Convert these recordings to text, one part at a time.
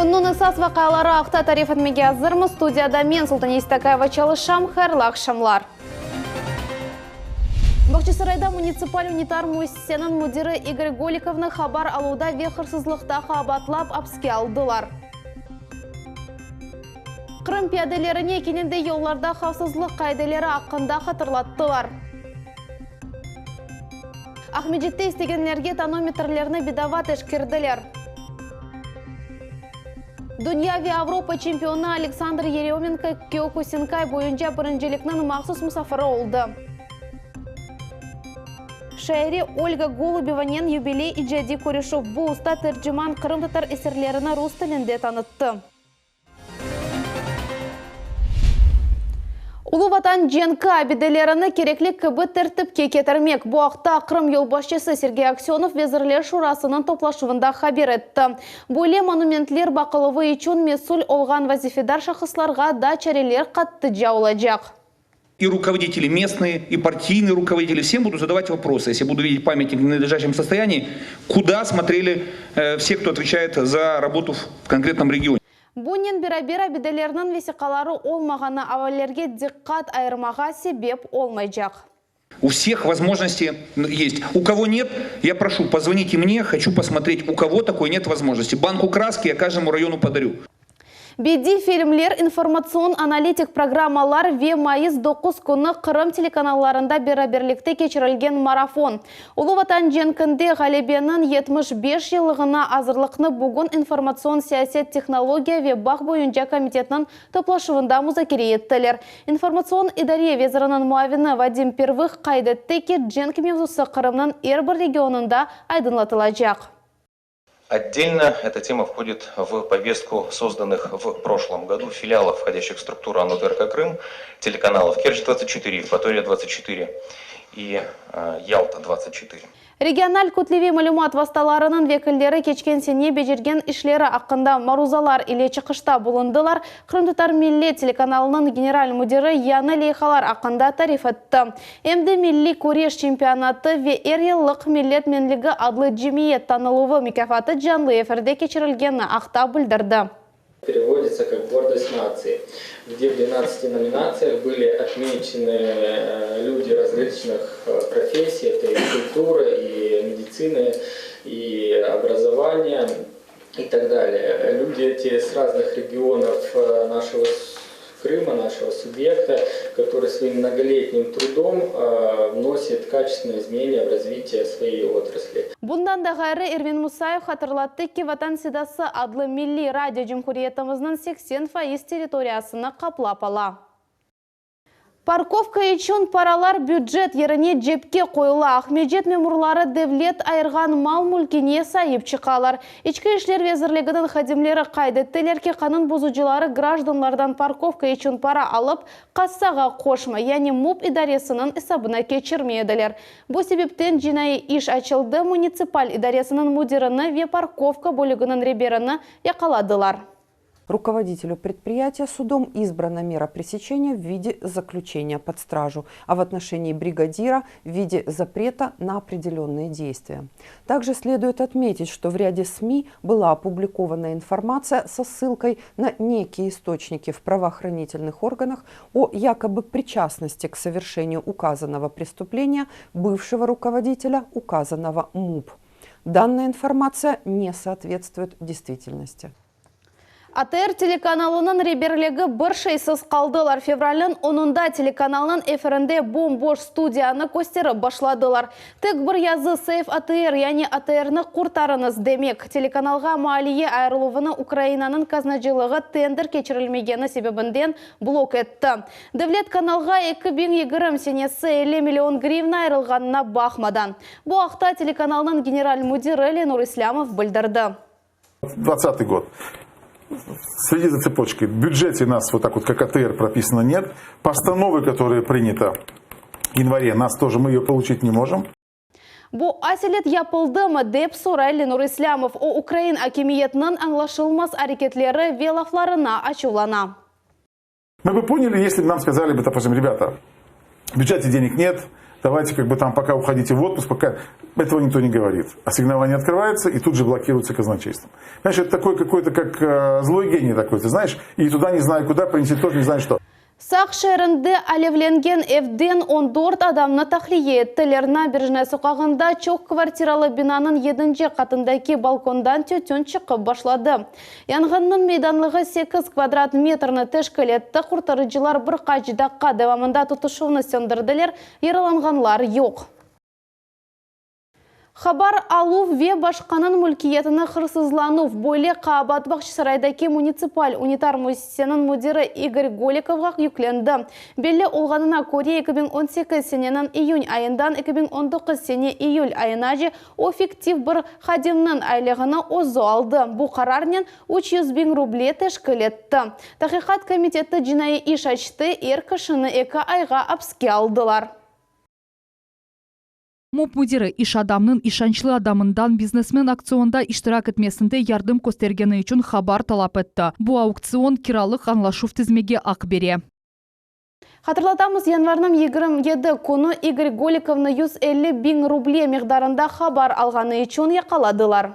Künniñ esas vaqiaları aqta tarif etmege azırmız. Studiyada men, Sultaniye Stakayeva, çalışam. Hayırlı aqşamlar. Bağçasarayda munitsipal ünitar müessiseniñ müdiri İgor Golikovnı habar aluvda ve hırsızlıqta qaabatlap apske aldılar. Qırım piyadelerine kene de yollarda havfsızlıq qaideleri aqqında hatırlattılar. Aqmescitte istegenlerge tonometrlerni bedava teşkerdiler. Dünya ve Avropa çempionı Aleksandr Yeremenko Kyokusinkay boyunca birincilikniñ mahsus musafiri oldı. Şaire Olga Golubevanen yubiley icadiy körüşüv, bu usta terciman qırımtatar eserlerini rus tilinde tanıttı. Ulu Vatan cenki abidelerini kerekli kibi tertipke ketirmek. Bu aqta Qırım yolbaşçısı Sergey Aksönov Vezirler Şurasınıñ toplaşuvında haber etti. Böyle monumentler baqıluvı içün mesül olğan vazifedar şahıslarğa da çareler qattıca olacaq. И rukovoditeli mestnıye, i partiynıye rukovoditeli, vsem budu zadavat voprosy, esli budu videt pamyatnik v nenaдлежащем sostoyanii, kuda smotreli vse, kto otveçaet za rabotu v konkretnom regione. Bunen beraber abidelerniñ vesiqaları olmağanı avalelerge diqqat ayırmağa sebep olmaycaq. U vseh vozmojnosti est. U kogo net, ya proşu, pozvonite mne, hoçu posmotret, u kogo takoy net vozmojnosti. Banku kraski ya každomu rayonu podaryu. Bediy filmler, informatsion-analitik programmalar ve mayıs 9 künü Qırım telekanallarında beraberlikte keçirilgen marafon. Ulu Vatan cenkinde Ğalebeniñ 75 yıllığına azırlıqnı bugün İnformatsion siyaset, tehnologiya ve bağ boyunca komitetniñ toplaşuvında muzakere ettiler. İnformatsion idare veziriniñ muavini Vadim Pervıh qayd etti ki, cenk mevzusı Qırımnıñ er bir regionında aydınlatılacaq. Otdelno эта тема входит в повестку созданных в прошлом году филиалов, входящих в структуру АНО ТРК Крым, телеканалов Керчь-24, Евпатория-24 и Ялта-24. Regional kütleviy malümat vastalarınıñ vekilleri keçken sene becergen işleri aqqında maruzalar ile çıqışta bulundılar, Qırımtatar Millet telekanalınıñ general müdiri yañı leyhalar aqqında tarif etti. Em de milliy küreş çempionatı ve er yıllıq Millet menligi adlı cemiyet tanıluvı mukâfatı canlı efirde keçirilgeni aqta bildirdi. Perevodится как гордость нации, где в двенадцати номинациях были отмечены люди различных профессий, это и культура, и медицина, и образование, и так далее. Люди эти с разных регионов нашего Крыма, нашего субъекта, который своим многолетним трудом вносит качественные изменения в развитие своей отрасли. Bundan da ğayrı, Ervin Musayev hatırlattı ki, Vatan sedası adlı milliy radio cumhuriyetimizniñ 80% territoriyasını qaplap ala. Parkovka içün paralar bücet yerine cepke qoyula. Aqmescit memurları devlet ayırğan mal-mülkine saip çıqalar. İçki işler vezirliginiñ hadimleri qayd ettiler ki, qanun bozucıları grajdanlardan parkovka içün para alıp, kassağa qoşmay, yani MUP idaresiniñ esabına keçirmey ediler. Bu sebepten cinaiy iş açıldı, munitsipal idaresiniñ müdirini ve parkovka bölüginiñ reberini yaqaladılar. Руководителю предприятия судом избрана мера пресечения в виде заключения под стражу, а в отношении бригадира в виде запрета на определенные действия. Также следует отметить, что в ряде СМИ была опубликована информация со ссылкой на некие источники в правоохранительных органах о якобы причастности к совершению указанного преступления бывшего руководителя указанного МУП. Данная информация не соответствует действительности. ATR telekanalınıñ reberligi bir şeysiz qaldılar. Fevralniñ onunda telekanalnıñ efirinde bom-boş studiyanı kösterip başladılar. Tek bir yazı Save ATR, yani ATRni qurtarıñız demek. Telekanalğa maliye ayırıluvını Ukrainanıñ qaznacılığı tender keçirilmegeni sebebinden blok etti. Devlet kanalğa 2020 senesi 50 million grivna ayırılğanına baqmadan. Bu aqta telekanalnıñ general müdiri Lenur İslâmov bildirdi. Двадцатый год. Следи за цепочкой. В бюджете нас вот так вот, как АТР прописано, нет. Постановы, которые приняты в январе, нас тоже, мы ее получить не можем. Bu aselet yapıldımı, dep soray Lenur İslâmov. O, ukrain akimiyetiniñ añlaşılmaz areketleri ve laflarına açuvlana. Мы бы поняли, если бы нам сказали бы, допустим, ребята, в бюджете денег нет, давайте как бы там пока уходите в отпуск, пока... Этого никто не говорит. Ассигнование открывается и тут же блокируется казначейством. Понимаешь, это такой какой-то, как э, злой гений такой, ты знаешь, и туда не знаю куда, принеси тоже не знаю что. Saq şeerinde alevlengen evden 14 adamnı tahliye ettiler. Naberejnaya soqağında çoq kvartiralı binanıñ yedinci qatındaki balkondan tütün çıqıp başladı. Yanğınnıñ meydanlığı 8 kvadrat metrni teşkil etti. Qurtarıcılar bir qaç daqqa devamında tutuşuvnı söndürdiler, yaralanğanlar yoq. Habar aluv ve başqanıñ mülkiyetini hırsızlanuv böyle qabaat Bağçasaraydaki munitsipal ünitar müessiseniñ müdiri İgor Golikovğa yüklendi. Belli olğanına köre, 2018 seneniñ iyün ayından 2019 sene iyül ayınace o fiktiv bir hadimniñ aylığını özü aldı. Bu qararnen 300 biñ ruble teşkil etti. Taqiqat komiteti cinaiy iş açtı, er kişini eki ayğa apske aldılar. МОП müdiri iş adamnıñ işançlı adamından biznesmen auktsionda iştirak etmesinde yardım köstergeni içün habar talap etti. Bu auktsion kiralıq añlaşuv tizmege aq bere. Hatırlatamız, yanvarnıñ 27 künü İgor Golikovnı 150 biñ ruble miqdarında habar alğanı içün yaqaladılar.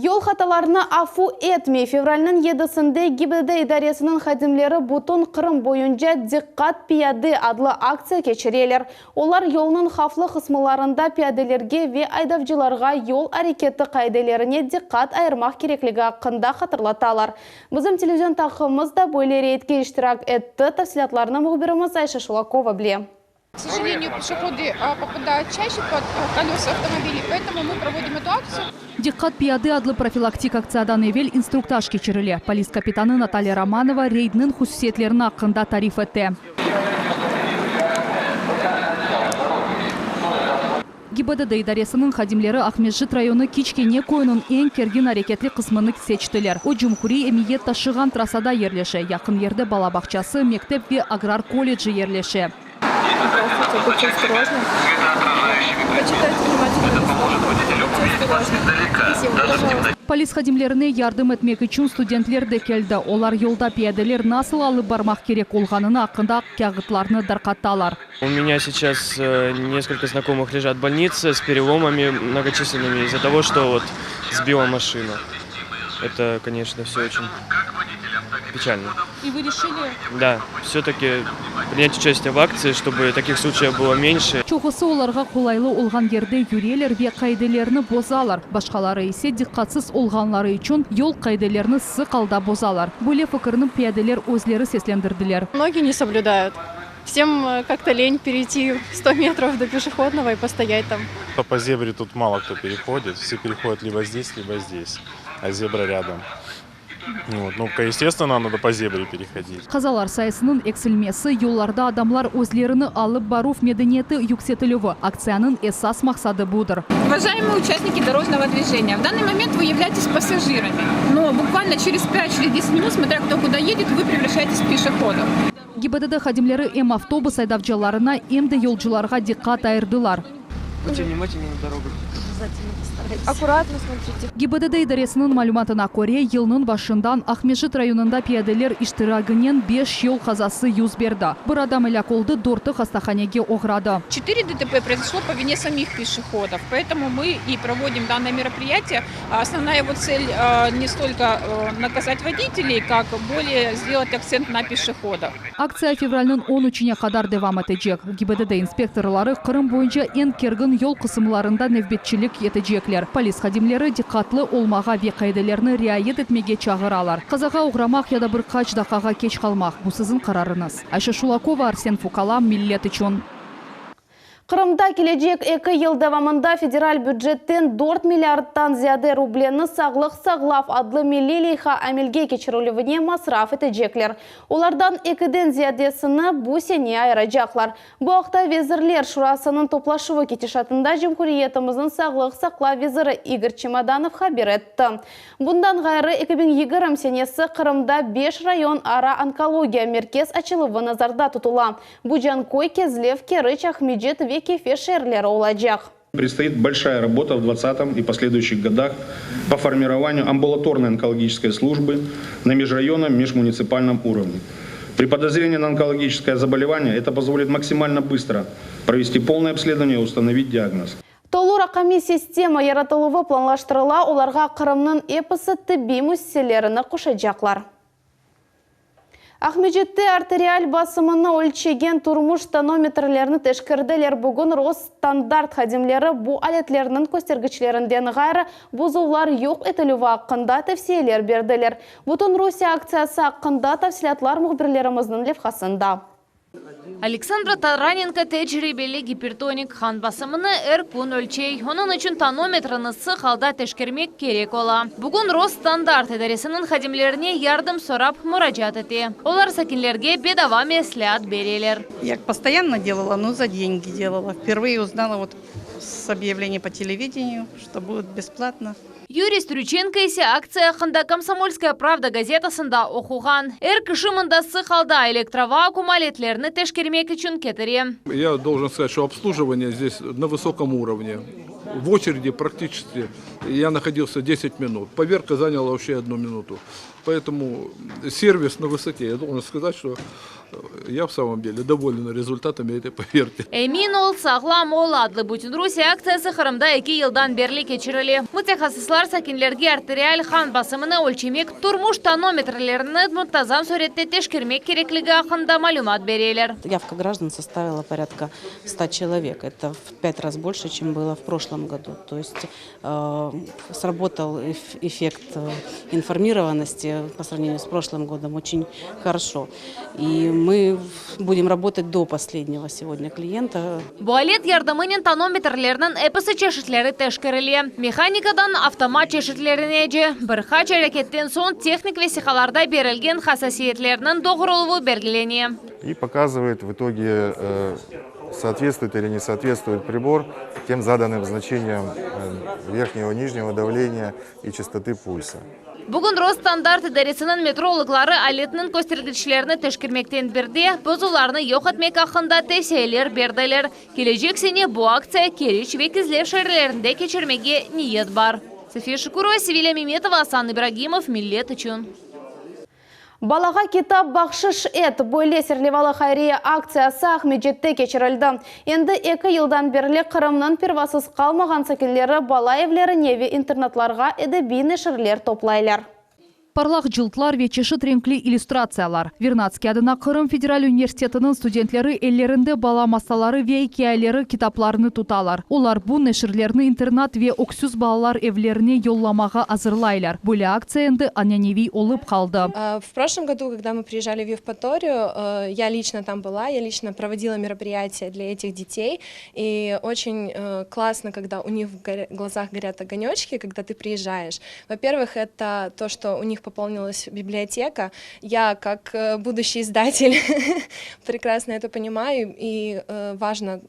Yol hatalarını afu etmey. Fevralniñ 7-sinde GİBDD idaresiniñ hadimleri bütün Qırım boyunca Diqqat piyade adlı aktsiya keçireler. Olar yolnıñ havflı qısımlarında piyadelerge ve aydavcılarğa yol areketi qaidelerine diqqat ayırmaq kerekligi aqqında hatırlatalar. Bizim televizion taqımımız da böyle reydke iştirak etti. Tafsilâtlarnı mühbirimiz Ayşe Şulakova bile. К сожалению, пешеходы попадают чаще под колеса автомобилей, поэтому мы проводим эту акцию. Diqqat piyade adlı profilaktik aktsiyadan evel instruktaj keçirile. Polis kapitanı Natalya Romanova reydniñ hususiyetlerini aqqında tarif etti. GİBDD idaresiniñ hadimleri Aqmescit rayonı Kiçkene köyüniñ eñ kergin areketli qısmını seçtiler. O, cumhuriy emiyet taşığan trassada yerleşe. Yaqın yerde bala bağçası, mektep ve agrar kolledji yerleşe. Здравствуйте, будьте осторожны. Почитайте внимательно листовку. Будьте осторожны. Спасибо, пожалуйста. Polis hadimlerine yardım etmek içün studentler de keldi. Olar yolda piyadeler nasıl alıp barmaq kerek olğanını aqqında kâğıtlarnı darqatalar. У меня сейчас э, несколько знакомых лежат в больнице с переломами многочисленными из-за того, что вот сбила машина. Это, конечно, все очень печально. И вы решили Да, все-таки принять участие в акции, чтобы таких случаев было меньше. Çoqusı olarğa qolaylı olğan yerde yüreler ve qaidelerni bozalar. Başqaları ise diqqatsız olğanları içün yol qaidelerini sıq alda bozalar. Böyle fikirni piyadeler özleri seslendirdiler. Многие не соблюдают. Всем э, как-то лень перейти 100 метров до пешеходного и постоять там. По зебре тут мало кто переходит. Все переходят либо здесь, либо здесь. А зебра рядом. Вот. Ну, естественно, надо по зебре переходить. Qazalar sayısınıñ eksilmesi yollarda adamlar özlerini alıp baruv medeniyeti yüksetilüvi. Aktsiyanıñ esas maqsadı budır. Уважаемые участники дорожного движения, в данный момент вы являетесь пассажирами, но буквально через 5-10 минут, смотря кто куда едет, вы превращаетесь в пешеходов. GİBDD hadimleri em avtobus aydavcılarına, em de yolcularğa diqqat ayırdılar. Будьте внимательны на дорогах. Аккуратно смотрите. GİBDD idaresiniñ malümatına köre, yılnıñ başından Aqmescit rayonında piyadeler iştiraginen 5 yol qazası yüz berdi. Bir adam elâk oldı, dörtü hastahanege oğradı. 4 ДТП произошло по вине самих пешеходов, поэтому мы и проводим данное мероприятие. А Основная его цель э, не столько э, наказать водителей, как более сделать акцент на пешеходах. Aktsiya fevralniñ 13-ne qadar devam etecek. GİBDD inspektorları Qırım boyunca eñ kergin yol qısımlarında nevbetçilik etecekler. Polis hadimleri diqqatlı olmağa ve qaidelerni riayet etmege çağıralar. Qazağa oğramaq ya da bir qaç daqqağa keç qalmaq. Bu siziñ qararıñız. Ayşe Şulakova, Arsen Fukala, Millet içün. Qırımda kelecek 2 yıl devamında federal bücetten 4 milliardtan ziyade rubleni Sağlıq saqlav adlı milliy leyha amelge keçirilüvine masraf etecekler. Olardan ekiden ziyadesini bu sene ayıracaqlar. Bu aqta Vezirler Şurasınıñ toplaşuvı ketişatında Cumhuriyetimizniñ sağlıq saqlav veziri İgor Çemodanov haber etti. Bundan ğayrı 2020 senesi Qırımda 5 rayon ara onkologiya merkez açıluvı nazarda tutula. Bu Canköy, Kezlev, Keriç, Aqmescit ve Kefe şeerleri olacaq. Предстоит большая работа в 2020 и последующих годах по формированию амбулаторной онкологической службы на межрайонном, межмуниципальном уровне. При подозрении на онкологическое заболевание это позволит максимально быстро провести полное обследование и установить диагноз. Tolu raqamiy sistema yaratıluvı planlaştırıla, olarğa Qırımnıñ episi tibbiy müessiselerini qoşacaqlar. Aqmescitte arterial basımını ölçegen turmuş tonometrlerini teşkerdiler. Bugün Rosstandart hadimleri bu aletlerniñ köstergiçlerinden ğayrı bozuvlar yoq etilüvi aqqında tevsiyeler berdiler. Bütün Rusiye aktsiyası aqqında tafsilâtlar mühbirlerimizniñ levhasında. Aleksandra Taranenko tecribeli gipertonik, qan basımını er kün ölçey. Onıñ içün tonometrini sıq alda teşkermek kerek ola. Bugün Rosstandart idaresiniñ hadimlerine yardım sorap muracaat ete. Olar sakinlerge bedava mesleat bereler. Ya postoyanno delala, no za dengi delala. Vpervıye uznala vot s obyavleniya po televideniyu, çto budet besplatno. Yuriy Strüçenko ise aktsiya aqqında Komsomolskaya pravda gazetasında oquğan. Er kişi mında sıq alda elektrovakuum aletlerini teşkermek içün ketire. Ya doljen skazat, çto obslujivaniye zdes na vısokom urovne. V oçeredi praktiçeski ya nahodilsâ deset minut. Poverka zañala voobşe odnu minutu. Poetomu servis na vısote. Ya doljen skazat, çto ya v samom dele dovolen rezultatami etoy poverki. Emin ol, sağlam ol adlı Bütünrusiye aktsiyası Qırımda eki yıldan berli keçirile. Mütehassıslar sakinlerge arterial qan basımını ölçemek, turmuş tonometrlerini muntazam sürette teşkermek kerekligi aqqında malümat bereler. Явка граждан составила порядка ста человек. Это в пять раз больше, чем было в прошлом году. То есть Сработал эффект информированности по сравнению с прошлым годом очень хорошо. И мы будем работать до последнего сегодня клиента. Bu alet yardımınen tonometrlerniñ episi çeşitleri teşkerile, mehanikadan avtomat çeşitlerinece. Bir qaç areketten soñ tehnik vesiqalarda berilgen hassasiyetlerniñ doğruluvı belgilene. И показывает в итоге Соответствует или не соответствует прибор тем заданным значениям верхнего и нижнего давления и частоты пульса. Bugün Rosstandart idaresiniñ metrologları aletniñ köstergiçlerini teşkermekten birde, bozuvlarnı yoq etmek aqqında tevsiyeler berdiler. Kelecek sene bu aktsiya Keriç ve Kezlev şeerlerinde keçirmege niyet bar. Safiye Şukurova, Sevilâ Memetova, Asan İbragimov, Millet içün. Balağa kitap bahşış et! Böyle serlevalı hayriye aktsiyası Aqmescitte keçirildi. Endi eki yıldan berli Qırımnıñ pervasız qalmağan sakinleri bala evlerine ve internatlarğa edebiy neşirler toplaylar. Parlaq cıltlar ve çeşit renkli illüstratsiyalar. Vernadskiy adına Qırım federal universitetiniñ studentleri ellerinde bala masalları ve ikâyeleri kitaplarını tutalar. Olar bu neşirlerni internat ve öksüz balalar evlerine yollamağa azırlaylar. Böyle aktsiya endi ananeviy olıp qaldı. В прошлом году, когда мы приезжали в Евпаторию, я лично там была, я лично проводила мероприятия для этих детей. И очень классно, когда у них в глазах горят огонечки, когда ты приезжаешь. Во-первых, это то, что у них пополнилась библиотека. Я, как будущий издатель, прекрасно это понимаю, и важно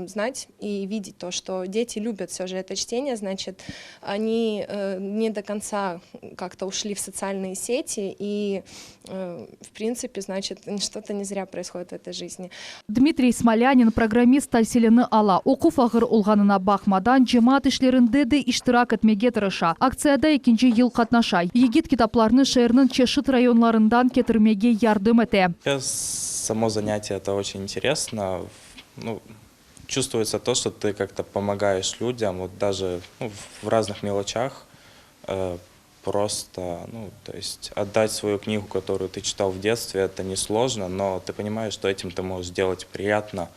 знать и видеть то, что дети любят все же это чтение, значит, они не до конца как-то ушли в социальные сети, и, в принципе, значит, что-то не зря происходит в этой жизни. Dmitriy Smolânin programmist tasilini ala. Oquv ağır olğanına baqmadan, cemaat işlerinde de iştirak etmege tırışa. Aktsiyada ekinci yıl qatnaşa. Yigit kitaplarnı şeerniñ çeşit rayonlarından ketirmege yardım ete. Само занятие это очень интересно. Ну, чувствуется то, что ты как-то помогаешь людям, вот даже ну, в разных мелочах. Просто, ну, то есть отдать свою книгу, которую ты читал в детстве, это несложно, но ты понимаешь, что этим ты можешь сделать приятно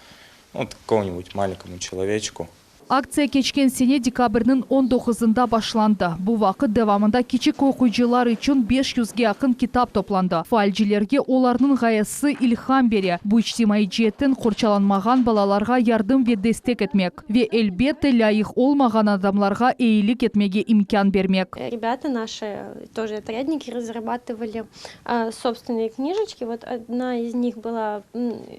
ну, вот какому-нибудь маленькому человечку. Aktsiya keçken sene dekabrniñ on doquzında başlandı. Bu vaqıt devamında kiçik oquyıcılar içün 500ge yaqın kitap toplandı. Faalcilerge olarnıñ ğayesi ilham bere, bu içtimaiy ceetten qorçalanmağan balalarğa yardım ve destek etmek ve, elbette, lâyıq olmağan adamlarğa eyilik etmege imkân bermek. Ребята наши, тоже отрядники, разрабатывали собственные книжечки. Вот одна из них была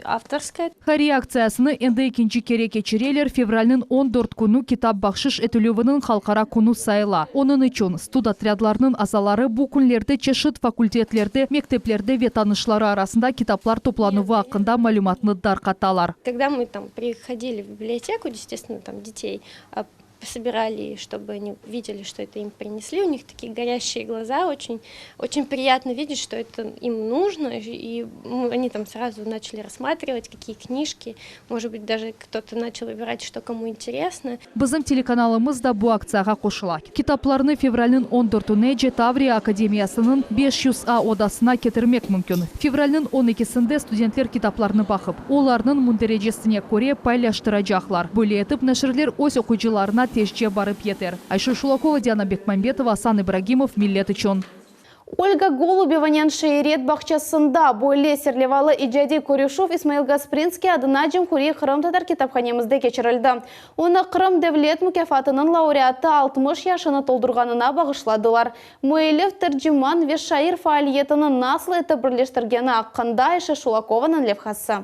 авторская. Hayriye aktsiyasını endi ekinci kere keçireler, fevralniñ 14 künü kitap bahşış etilüviniñ halqara künü sayıla. Onıñ içün studotrâdlarnıñ azaları bu künlerde çeşit fakultetlerde, mekteplerde ve tanışları arasında kitaplar toplanuvı aqqında malümatnı darqatalar. Когда мы там приходили в библиотеку, естественно, там детей. Собирали, чтобы они видели, что это им принесли. У них такие горящие глаза, очень, очень приятно видеть, что это им нужно. И они там сразу начали рассматривать, какие книжки. Может быть, даже кто-то начал выбирать, что кому интересно. Bizim telekanalımız da bu aktsiyağa qoşula. Kitaplarnı fevralniñ on dörtünece Tavriya akademiyasınıñ 500 A odasına ketirmek mümkün. Fevralniñ on ekisinde studentler kitaplarnı baqıp, olarnıñ münderecesine köre paylaştıracaqlar. Böyle etip neşirler öz oquyıcılarına tezce barıp yeter. Ayşe Şulakova, Diana Bekmambetova, Asan İbragimov, Millet içün. Olga Golubevanen Şiiriyet bağçasında böyle serlevalı icadiy körüşüv İsmail Gasprinskiy adına Cumhuriy qırımtatar kitaphanemizde keçirildi. Onı Qırım devlet mukâfatınıñ laureatı 60 yaşını toldurğanına bağışladılar. Müellif, terciman ve şair faaliyetini nasıl etip birleştirgeni aqqında Ayşe Şulakovanıñ levhası.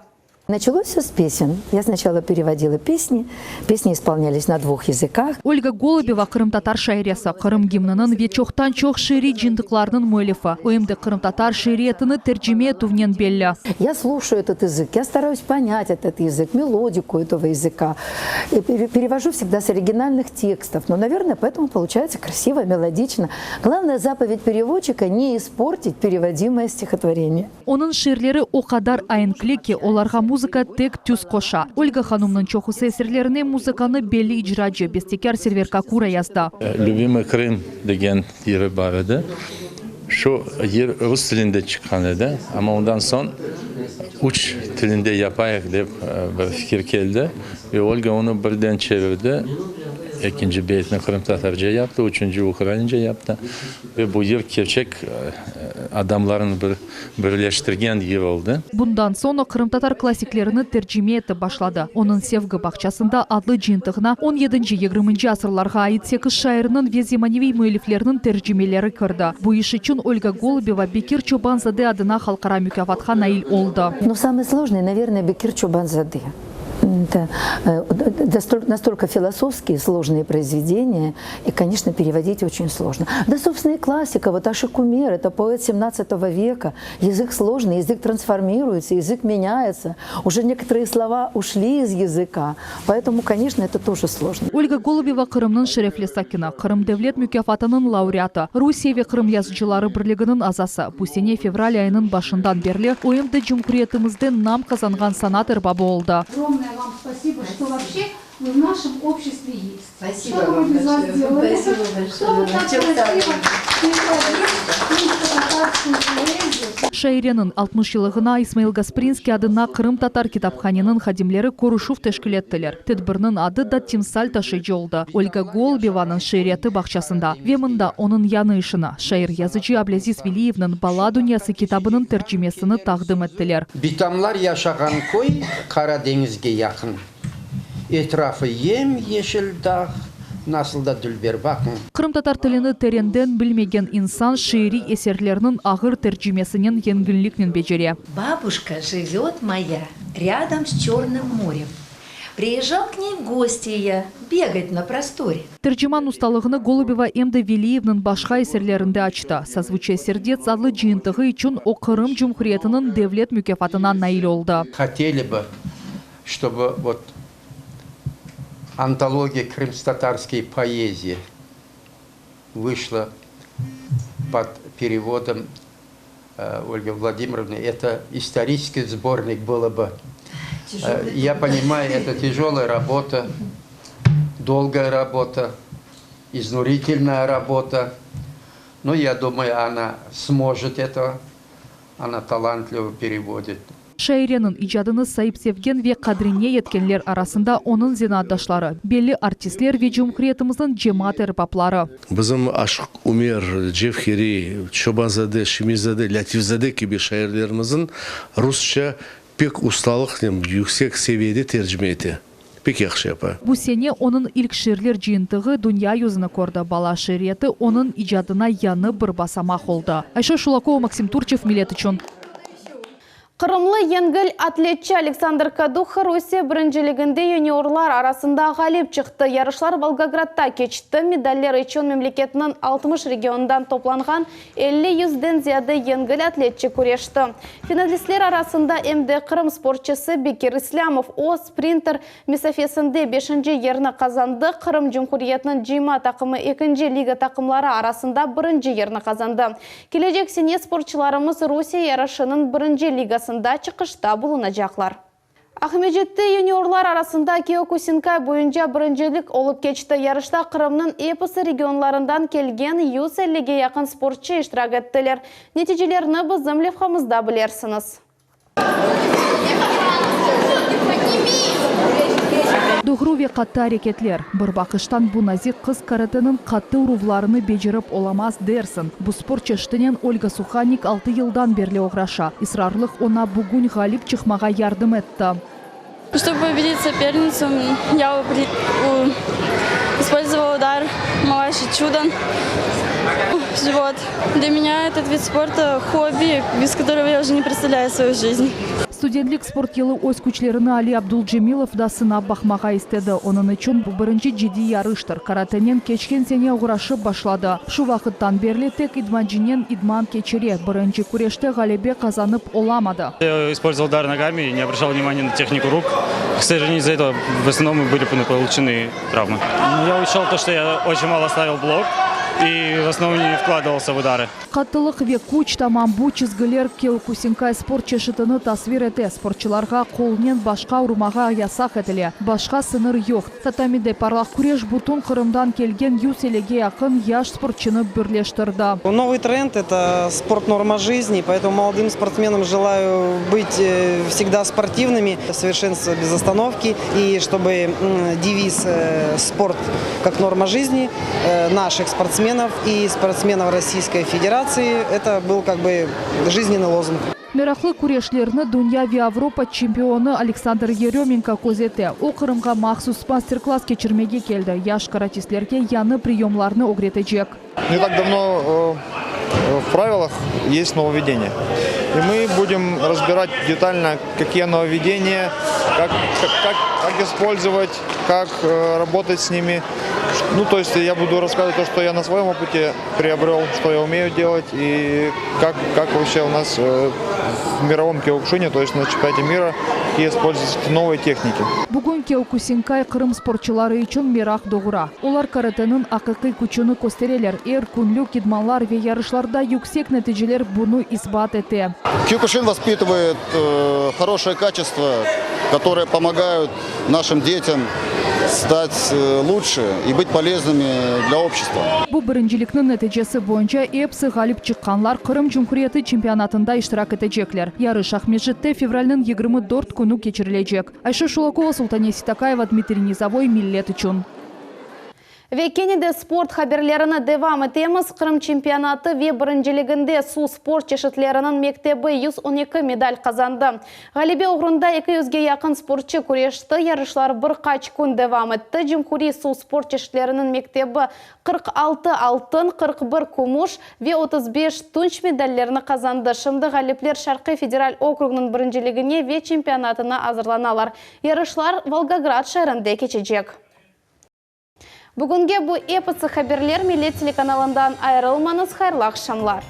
Началось все с песен. Я сначала переводила песни. Песни исполнялись на двух языках. Olga Golubeva qırımtatar şairesi, Qırım gimniniñ ve çoqtan-çoq şiiriy cıyıntıqlarnıñ müellifi. O em de qırımtatar şiiriyetini tercime etüvnen belli. Я слушаю этот язык, я стараюсь понять этот язык, мелодику этого языка. Перевожу всегда с оригинальных текстов. Но, наверное, поэтому получается красиво, мелодично. Главная заповедь переводчика – не испортить переводимое стихотворение. Onıñ şiirleri o qadar aenkli ki, olarğa muzıka tek tüs qoşa. Olga hanımnıñ çoqusı eserlerine muzıkanı belli icracı, bestekâr Server Kakura yazdı. Lübimıy Krım degen yırı bar edi. Şu yır rus tilinde çıqqan edi, amma ondan soñ üç tilinde yapayıq dep bir fikir keldi ve Olga onı birden çevirdi, ekinci beytni qırımtatarca yaptı, üçünci ukraince yaptı ve bu yır kerçek adamlarnı bir birleştirgen yır oldı. Bundan soñ o qırımtatar klassiklerini tercime etip başladı. Onıñ Sevgi bağçasında adlı cıyıntığına on yedinci, yigirminci asırlarğa ait sekiz şairniñ ve zemaneviy müelliflerniñ tercimeleri kirdi. Bu iş içün Olga Golubeva Bekir Çoban-zade adına halqara mukâfatqa nail oldı. No samое сложное, наверное, Bekir Çoban-zade. Это настолько философские сложные произведения, и, конечно, переводить очень сложно. Да, собственно, и классика, вот Ашик Умер, это поэт 17 века, язык сложный, язык трансформируется, язык меняется, уже некоторые слова ушли из языка, поэтому, конечно, это тоже сложно. Olga Golubeva Qırımnıñ şerefli sakini, Qırım devlet mukâfatınıñ laureatı, Rusiye ve Qırım yazıcıları birliginiñ azası, bu sene fevral ayınıñ başından berli o em de cumhuriyetimizde nam qazanğan sanat erbabı oldı. Ogromное вам спасибо, что вообще вы в нашем обществе есть. Спасибо Что бы вам мы без вас большое. делали? Спасибо большое. Кто бы так Çok sağ красиво olun. переводил крымско-татарскую поэзию? Şaireniñ 60 yıllığına İsmail Gasprinskiy adına qırımtatar kitaphaneniñ hadimleri körüşüv teşkil ettiler. Tedbirniñ adı da timsal taşıyıcı oldı, Olga Golubevanıñ şiiriyeti bağçasında. Ve mında onıñ yañı işini, şair-yazıcı Ablâziz Veliyevniñ Bala dünyası kitabınıñ tercimesini taqdim ettiler. Bitamlar yaşağan köy Qara deñizge yaqın. Etrafı yem-yeşil dağ, nasıl da dülber, baqıñ. Qırımtatar tilini terenden bilmegen insan şiiriy eserlerniñ ağır tercimesinen yengilliknen becere. Babuşka живет моя рядом с Черным морем. Приезжал к ней в гости я бегать на просторе. Terciman ustalığını Golubeva em de Veliyevniñ başqa eserlerinde açtı. Sozvuçiye serdets adlı cıyıntığı içün o Qırım Cumhuriyetiniñ devlet mukâfatına nail oldı. Hoteli bı, çtobı vot antologiya krımskotatarskoy poezii vışla pod perevodom Ольги Владимировны. Это исторический сборник было бы. Я понимаю, это тяжелая работа, долгая работа, изнурительная работа. Но я думаю, она сможет это, она талантливо переводит. Şaireniñ icadını sayıp sevgen ve qadrine yetkenler arasında onıñ zenaatdaşları, belli artistler ve cumhuriyetimizniñ cemaat erbapları. Bizim Aşıq Umer, Cevheriy, Çobanzade, Şemizade, Lâtifzade kibi şairlerimizin rusça pek ustalıqnen, yüksek seviyede tercime ete. Pek yahşı yapa. Bu sene onıñ ilk şiirler cıyıntığı dünya yüzüni kördi. Bala şiiriyeti onıñ icadına yañı bir basamaq oldı. Ayşe Şulakova, Maksim Turçev, Millet içün. Qırımlı yengil atletçi Aleksandr Kaduha Rusiye birinciliginde yuniorlar arasında ğalip çıqtı. Yarışlar Volgogradda keçti. Medaller içün memleketniñ 60 regionından toplanğan 50 yüzden ziyade yengil atletçi küreşti. Finalistler arasında em de Qırım sportçısı Bekir İslâmov. O, sprinter mesafesinde beşinci yerni qazandı, Qırım Cumhuriyetiniñ cıyma taqımı ekinci liga taqımları arasında birinci yerni qazandı. Kelecek sene sportçılarımız Rusiye yarışınıñ birinci ligasında çıqışta bulunacaqlar. Aqmescitte yuniorlar arasında kiokusinkay boyunca birincilik olıp keçti. Yarışta Qırımnıñ episi regionlarından kelgen 150-ge yaqın sportçı iştirak ettiler. Neticelerni bizim levhamızda bilersiñiz. Doğru ve qattı areketler. Bir baqıştan bu nazik qız karateniñ qattı uruvlarını becerip olamaz dersiñ. Bu sport çeşitinen Olga Suhannik altı yıldan berli oğraşa. Israrlıq oña bugün ğalip çıqmağa yardım etti. Çtoby pobedit sopernicu, ya ispolzovala udar Mavaşi Çudan v život. Dlâ menya etot vid sporta, hobbi, bez kotorogo ya uje ne predstavlâyu svoyu jizn. Studentlik sport yılı öz küçlerini Ali Abdulcemilov da sınap baqmağa istedi. Onıñ içün bu birinci ciddiy yarıştır. Karatenen keçken sene oğraşıp başladı. Şu vaqıttan berli tek idmancınen idman keçire, birinci küreşte ğalebe qazanıp olamadı. Я использовал удар ногами и не обращал внимания на технику рук. К сожалению, из-за этого в основном были получены травмы. Я учел то, что я очень мало ставил блок и в основном не вкладывался в удары. Qattılıq ve küç, tamam bu çizgiler kiokusinkay sport çeşitini tasvir ete. Sportçılarğa qolnen başqa urmağa yasaq etile, başqa sıñır yoq. Tatamide parlaq küreş bütün Qırımdan kelgen 150-ge yaqın yaş sportçını birleştirdi. Novıy trend, eto sport norma jizni, poetomu molodım sportsmenam jelаю bıtь vsegda sportivnımi, soverşenstvo bez ostanovki, i çtoby deviz sport kak norma jizni naşih sportsmenov i sportsmenov Rossiyskoy Federatsii, eto byl kak by jiznennıy lozung. Meraqlı küreşlerni dünya ve Avropa çempionı Aleksandr Yerömenko közete. O, Qırımğa mahsus master-klass keçirmege keldi, yaş karatistlerge yañı priyomlarnı ögretecek. Ne tak davno v pravilах есть нововведения. И мы будем разбирать детально, какие нововведения, как, как, как использовать, как работать с ними. Ну, то есть я буду рассказывать то, что я на своем опыте приобрел, что я умею делать и как, как вообще у нас в мировом киокушине, то есть на чемпионате мира, какие используются новые техники. Bugün kiokusinkay Qırım sportçıları içün meraq doğura. Olar karateniñ aqiqiy küçüni köstereler, er künlük idmanlar ve yarışlarda yüksek neticeler bunı isbat ete. Киокушин воспитывает хорошие качества, которые помогают нашим детям стать лучше и быть полезными для общества. Bu birincilikniñ neticesi boyunca episi ğalip çıqqanlar Qırım Cumhuriyeti çempionatında iştirak etecekler. Yarış Aqmescitte fevralniñ 24 künü keçirilecek. Ayşe Şulakova, Sultane Sitakayeva, Dmitriy Nizovoy, Millet içün. Ve kene de sport haberlerini devam etemiz. Qırım çempionatı ve birinciliginde suv sport çeşitleriniñ mektebi 112 medal qazandı. Ğalebe oğrunda eki yüzge yaqın sportçı küreşti. Yarışlar bir qaç kün devam etti. Cumhuriy suv sport çeşitleriniñ mektebi 46 altın, 41 kümüş ve 35 tunç medallerni qazandı. Şimdi ğalipler Şarqiy federal okrugnıñ birinciligine ve çempionatına azırlanalar. Yarışlar Volgograd şeerinde keçecek. Bugünge bu episi haberler, Millet telekanalından ayırılmañız, hayırlı aqşamlar.